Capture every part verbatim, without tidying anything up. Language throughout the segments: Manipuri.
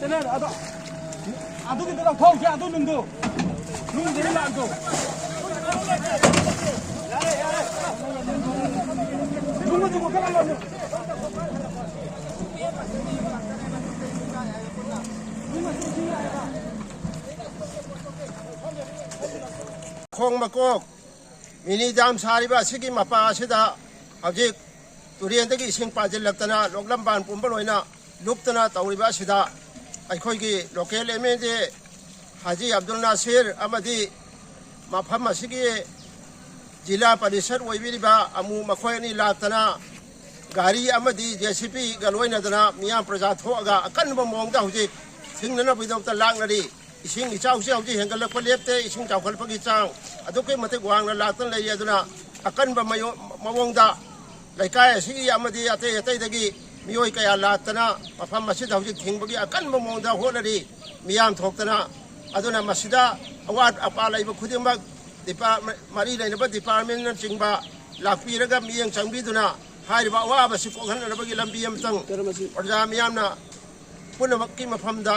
ꯑꯗꯣ, ꯑꯗꯨꯒꯤꯗꯣ ꯂꯧꯊꯣꯛꯎꯁꯦ, ꯑꯗꯨ ꯅꯨꯡꯗꯣ꯫ ꯅꯨꯡꯗꯨꯗꯤ ꯂꯥꯛꯇꯣ꯫ ꯅꯨꯡ ꯃꯆꯨ ꯈꯔ ꯂꯧꯊꯣꯛ꯫ ꯈꯣꯡ ꯃꯀꯣꯛ ꯃꯤꯅꯤ ꯗꯥꯝ ꯁꯥꯔꯤꯕ ꯑꯁꯤꯒꯤ ꯃꯄꯥ ꯑꯁꯤꯗ ꯍꯧꯖꯤꯛ ꯇꯨꯔꯦꯟꯗꯒꯤ ꯏꯁꯤꯡ ꯄꯥꯖꯤꯜꯂꯛꯇꯅ ꯂꯣꯛꯂꯝꯕꯥꯟ ꯄꯨꯝꯕ ꯂꯣꯏꯅ ꯂꯨꯞꯇꯅ ꯇꯧꯔꯤꯕ ꯑꯁꯤꯗ ꯑꯩꯈꯣꯏꯒꯤ local M L A Haji Abdul Nasir ꯑꯃꯗꯤ ꯃꯐꯝ ꯑꯁꯤꯒꯤ ꯖꯤꯂꯥ ꯄꯔꯤꯁꯠ ꯑꯣꯏꯕꯤꯔꯤꯕ ꯑꯃꯨ ꯃꯈꯣꯏ ꯑꯅꯤ ꯂꯥꯛꯇꯅ ꯒꯥꯔꯤ ꯑꯃꯗꯤ ꯖꯦ ꯁꯤ ꯄꯤꯒ ꯂꯣꯏꯅꯗꯅ ꯃꯤꯌꯥꯝ ꯄ꯭ꯔꯖꯥ ꯊꯣꯛꯑꯒ ꯑꯀꯟꯕ ꯃꯑꯣꯡꯗ ꯍꯧꯖꯤꯛ ꯊꯤꯡꯅꯅꯕꯒꯤꯗꯃꯛꯇ ꯂꯥꯛꯅꯔꯤ꯫ ꯏꯁꯤꯡ ꯏꯆꯥꯎꯁꯤ ꯍꯧꯖꯤꯛ ꯍꯦꯟꯒꯠꯂꯛꯄ ꯂꯦꯞꯇꯦ꯫ ꯏꯁꯤꯡ ꯆꯥꯎꯈꯠꯂꯛꯄꯒꯤ ꯆꯥꯡ ꯑꯗꯨꯛꯀꯤ ꯃꯇꯤꯛ ꯋꯥꯡꯅ ꯂꯥꯛꯇꯨꯅ ꯂꯩꯔꯤ꯫ ꯑꯗꯨꯅ ꯑꯀꯟꯕ ꯃꯑꯣ-, ꯃꯑꯣꯡꯗ ꯂꯩꯀꯥꯏ ꯑꯁꯤꯒꯤ ꯑꯃꯗꯤ ꯑꯇꯩ ꯑꯇꯩꯗꯒꯤ ꯃꯤꯑꯣꯏ ꯀꯌꯥ ꯂꯥꯛꯇꯅ ꯃꯐꯝ ꯑꯁꯤꯗ ꯍꯧꯖꯤꯛ ꯊꯤꯡꯕꯒꯤ ꯑꯀꯟꯕ ꯃꯑꯣꯡꯗ ꯍꯣꯠꯅꯔꯤ ꯃꯤꯌꯥꯝ ꯊꯣꯛꯇꯅ꯫ ꯑꯗꯨꯅ ꯃꯁꯤꯗ ꯑꯋꯥꯠ ꯑꯄꯥ ꯂꯩꯕ ꯈꯨꯗꯤꯡꯃꯛ ꯗꯤꯄꯥꯔꯠꯃꯦꯟ, ꯃꯔꯤ ꯂꯩꯅꯕ ꯗꯤꯄꯥꯔꯠꯃꯦꯟꯅꯆꯤꯡꯕ ꯂꯥꯛꯄꯤꯔꯒ ꯃꯤꯠꯌꯦꯡ ꯆꯪꯕꯤꯗꯨꯅ ꯍꯥꯏꯔꯤꯕ ꯑꯋꯥꯕꯁꯤ ꯀꯣꯛꯍꯟꯅꯅꯕꯒꯤ ꯂꯝꯕꯤ ꯑꯃꯇꯪ ꯄ꯭ꯔꯖꯥ ꯃꯤꯌꯥꯝꯅ ꯄꯨꯝꯅꯃꯛꯀꯤ ꯃꯐꯝꯗ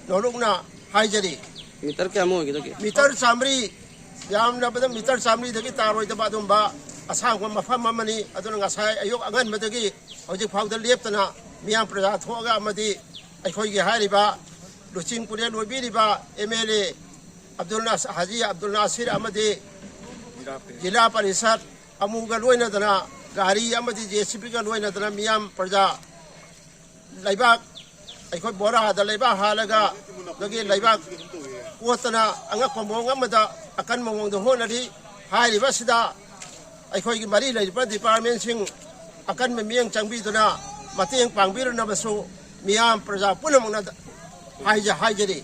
ꯅꯧꯂꯨꯛꯅ ꯍꯥꯏꯖꯔꯤ꯫ ꯃꯤꯇꯔ ꯀꯌꯥꯃꯨꯛ ꯑꯣꯏꯒꯗꯒꯦ? ꯃꯤꯇꯔ ꯆꯥꯃꯔꯤ ꯌꯥꯝꯂꯕꯗ ꯃꯤꯇꯔ ꯆꯥꯃꯔꯤꯗꯒꯤ ꯇꯥꯔꯣꯏꯗꯕ ꯑꯗꯨꯝꯕ ꯑꯁꯥꯡꯕ ꯃꯐꯝ ꯑꯃꯅꯤ꯫ ꯑꯗꯨꯅ ꯉꯁꯥꯏ ꯑꯌꯨꯛ ꯑꯉꯟꯕꯗꯒꯤ ꯍꯧꯖꯤꯛ ꯐꯥꯎꯗ ꯂꯦꯞꯇꯅ ꯃꯤꯌꯥꯝ ꯄ꯭ꯔꯖꯥ ꯊꯣꯛꯑꯒ ꯑꯃꯗꯤ ꯑꯩꯈꯣꯏꯒꯤ ꯍꯥꯏꯔꯤꯕ ꯂꯨꯆꯤꯡ ꯄꯨꯔꯦꯜ ꯑꯣꯏꯕꯤꯔꯤꯕ ꯑꯦꯝ ꯑꯦꯜ ꯑꯦ ꯑꯕꯗꯨꯜ ꯅꯥꯁ-, ꯍꯥꯖꯤ ꯑꯕꯗꯨꯜ ꯅꯥꯁꯤꯔ ꯑꯃꯗꯤ ꯖꯤꯂꯥ ꯄꯔꯤꯁꯠ ꯑꯃꯨꯒ ꯂꯣꯏꯅꯗꯅ ꯒꯥꯔꯤ ꯑꯃꯗꯤ ꯖꯦ ꯁꯤ ꯕꯤꯒ ꯂꯣꯏꯅꯗꯅ ꯃꯤꯌꯥꯝ ꯄ꯭ꯔꯖꯥ ꯂꯩꯕꯥꯛ, ꯑꯩꯈꯣꯏ ꯕꯣꯔꯥꯗ ꯂꯩꯕꯥꯛ ꯍꯥꯜꯂꯒ ꯑꯗꯒꯤ ꯂꯩꯕꯥꯛ ꯀꯣꯠꯇꯅ ꯑꯉꯛꯄ ꯃꯑꯣꯡ ꯑꯃꯗ ꯑꯀꯟꯕ ꯃꯑꯣꯡꯗ ꯍꯣꯠꯅꯔꯤ꯫ ꯍꯥꯏꯔꯤꯕ ꯑꯁꯤꯗ ꯑꯩꯈꯣꯏꯒꯤ ꯃꯔꯤ ꯂꯩꯅꯕ ꯗꯤꯄꯥꯔꯠꯃꯦꯟꯁꯤꯡ ꯑꯀꯟꯕ ꯃꯤꯠꯌꯦꯡ ꯆꯪꯕꯤꯗꯨꯅ ꯃꯇꯦꯡ ꯄꯥꯡꯕꯤꯔꯨꯅꯕꯁꯨ ꯃꯤꯌꯥꯝ ꯄ꯭ꯔꯖꯥ ꯄꯨꯝꯅꯃꯛꯅ ꯍꯥꯏꯖ-, ꯍꯥꯏꯖꯔꯤ꯫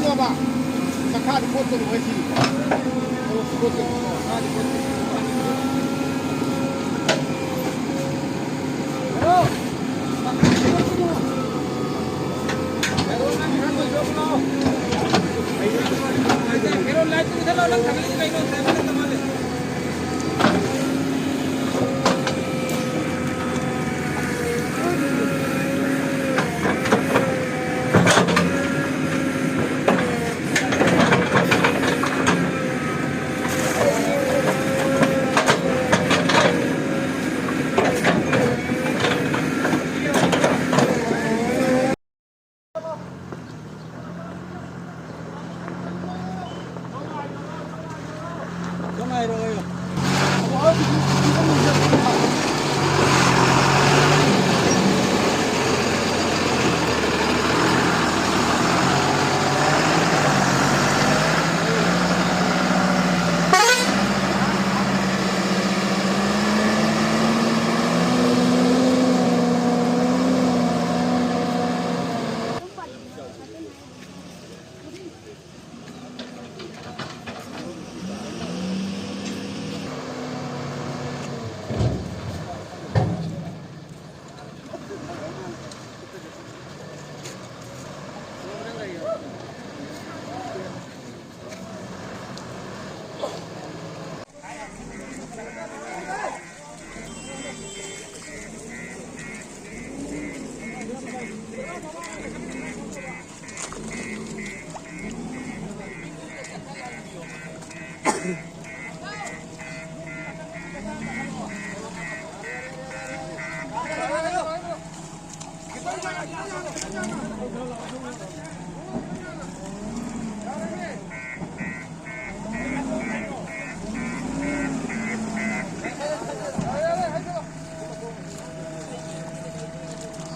ꯆꯈꯥꯗ ꯀꯣꯠꯇꯣꯏꯅꯤ ꯃꯣꯏ ꯁꯤ꯫ ꯀꯣꯠꯇꯣꯏꯅꯤ꯫ ꯆꯈꯥꯗ ꯀꯣꯠꯇꯣꯏꯅꯤ꯫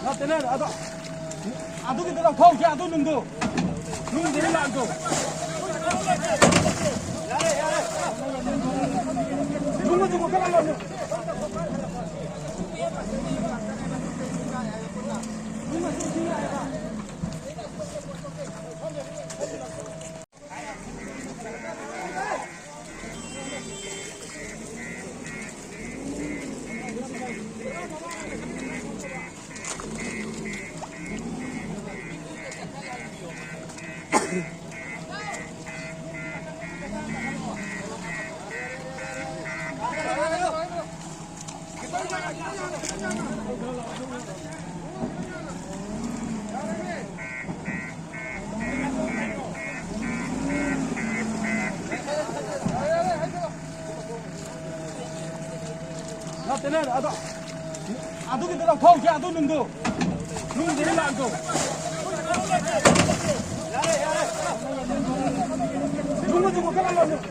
ꯅꯠꯇꯦꯅꯦ, ꯑꯗꯣ, ꯑꯗꯨꯒꯤꯗꯣ ꯂꯧꯊꯣꯛꯍꯧꯁꯦ, ꯑꯗꯨ ꯅꯨꯡꯗꯣ꯫ ꯅꯨꯡꯗꯨꯗꯤ ꯂꯥꯛꯇꯣ꯫ ꯅꯨꯡ ꯑꯗꯨ ꯈꯔ ꯂꯧꯊꯣꯛ꯫ ꯅꯨꯡ ꯑꯗꯨ ꯏꯁꯤꯡ ꯂꯥꯛꯑꯦꯕ꯫ ꯑꯗꯣ, ꯑꯗꯨꯒꯤꯗꯣ ꯂꯧꯊꯣꯛꯍꯧꯁꯦ, ꯑꯗꯨ ꯅꯨꯡꯗꯣ꯫ ꯅꯨꯡꯗꯨꯗꯤ ꯂꯥꯛꯇꯣ꯫ ꯅꯨꯡ ꯃꯆꯨ ꯈꯔ ꯂꯧꯊꯣꯛ꯫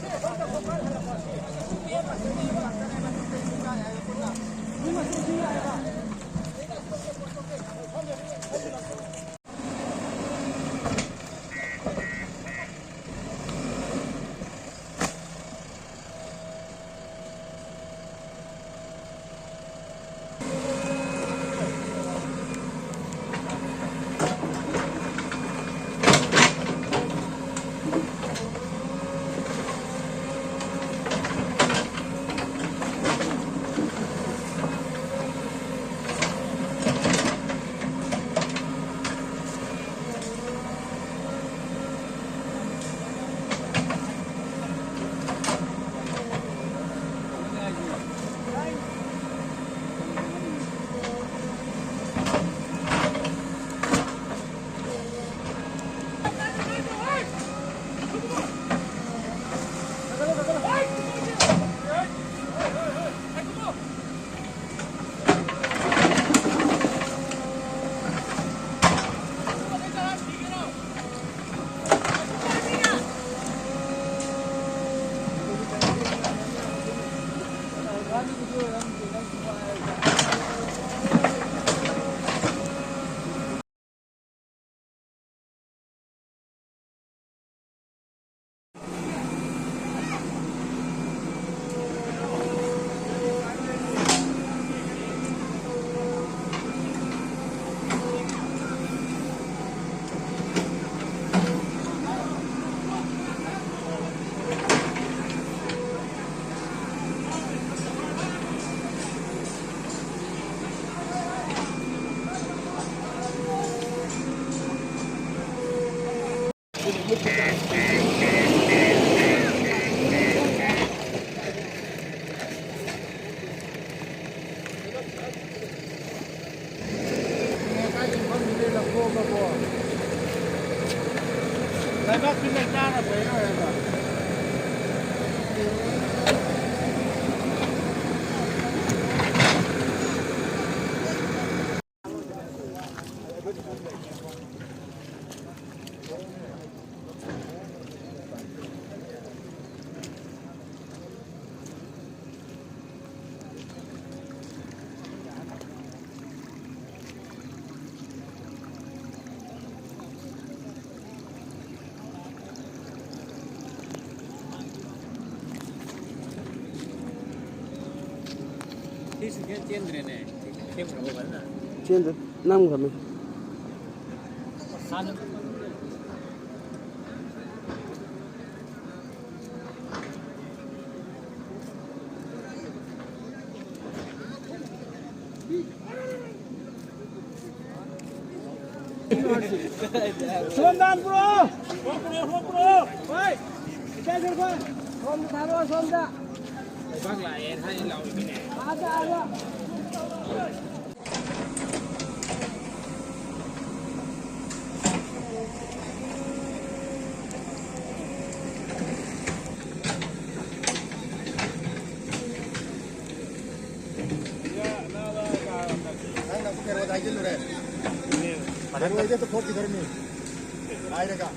ꯂꯩꯕꯥꯛꯁꯤ ꯂꯩ ꯆꯥꯔꯕ ꯂꯣꯏꯔꯦ꯫ ꯁꯨꯡꯆꯦꯟ ꯆꯦꯟꯗ꯭ꯔꯦꯅꯦ꯫ ꯁꯦꯝꯈ꯭ꯔꯕ ꯐꯖꯅ? ꯆꯦꯟꯗ꯭ꯔꯦ, ꯅꯝꯈ꯭ꯔꯕꯅꯤ꯫ ꯍꯥꯟꯅ ꯁꯣꯝꯗ ꯍꯥꯟ ꯄꯨꯔꯛꯑꯣ꯫ ꯁꯣꯝ ꯄꯨꯔꯛꯑꯣ, ꯁꯣꯝ ꯄꯨꯔꯛꯑꯣ꯫ ꯍꯣꯏ꯫ ꯏꯆꯥ ꯁꯔꯨꯛ ꯈꯣꯏ꯫ ꯁꯣꯝꯗ ꯊꯥꯔꯛꯑꯣ, ꯁꯣꯝꯗ꯫ ꯂꯩꯕꯥꯛ ꯂꯥꯛꯑꯦꯅ ꯍꯥꯏ ꯂꯥꯎꯔꯤꯃꯤꯅꯦ꯫ ꯑꯥꯗ, ꯑꯥꯗ꯫ ꯅꯪꯅ ꯑꯃꯨꯛ ꯀꯩꯅꯣꯗ ꯍꯥꯏꯖꯤꯜꯂꯨꯔꯦ꯫ ꯃꯊꯟꯇ ꯃꯔꯣꯏꯗ ꯍꯦꯛꯇ ꯊꯣꯛꯈꯤꯗꯧꯔꯤꯃꯤ꯫ ꯍꯥꯏꯔꯒ꯫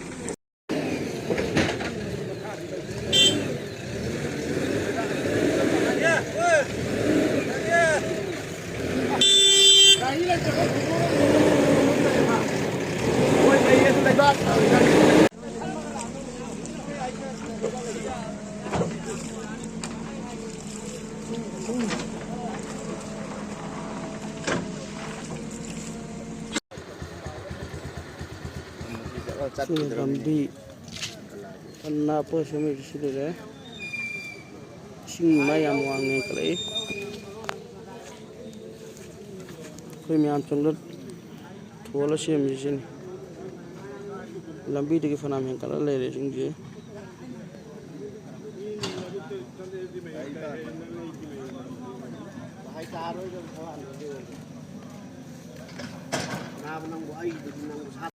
ꯁꯤꯅ ꯂꯝꯕꯤ ꯀꯟꯅ ꯄꯣꯠ ꯁꯦꯝꯃꯤꯕꯁꯤ ꯂꯩꯔꯦ꯫ ꯏꯁꯤꯡ ꯃꯥꯏ ꯌꯥꯝ ꯋꯥꯡꯅ ꯍꯦꯟꯀꯠꯂꯛꯏ꯫ ꯑꯩꯈꯣꯏ ꯃꯌꯥꯝ ꯆꯪꯗ ꯊꯣꯜꯂ ꯁꯦꯝꯃꯤꯁꯤꯅꯤ꯫ ꯂꯝꯕꯤꯗꯒꯤ ꯐꯅꯌꯥꯝ ꯍꯦꯟꯀꯠꯂ ꯂꯩꯔꯦ ꯏꯁꯤꯡꯁꯦ꯫